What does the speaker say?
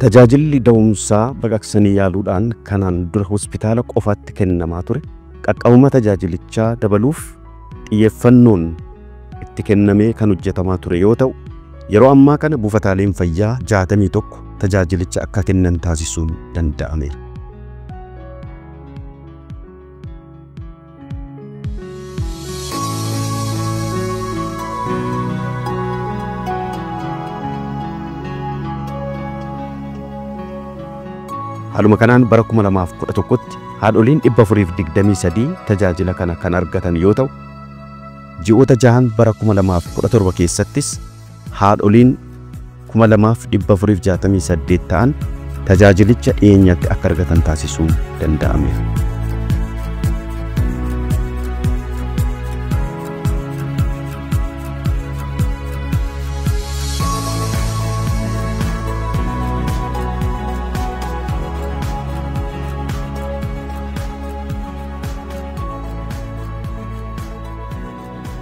Tajaajilli da'umsaa baqaqsanii yaaluudhaan kanaan dura hospitaala qofaatti kennamaa ture qaqqabuma tajaajilichaa dabaluuf xiyyeeffannoon itti kennamee kan hojjetamaa ture yoo ta'u, yeroo ammaa kana buufataaleen fayyaa 61 tajaajilicha akka kennan taasisuun danda'ameera. Haaluma kanaan bara 2011tti haadholiin 423 tajaajila kana kan argatan yoo ta'u, ji'oota jahan bara 2017 keessattis haadholiin 2468 ta'an tajaajilicha dhiyeenyatti akka argatan taasisuun danda'ameera.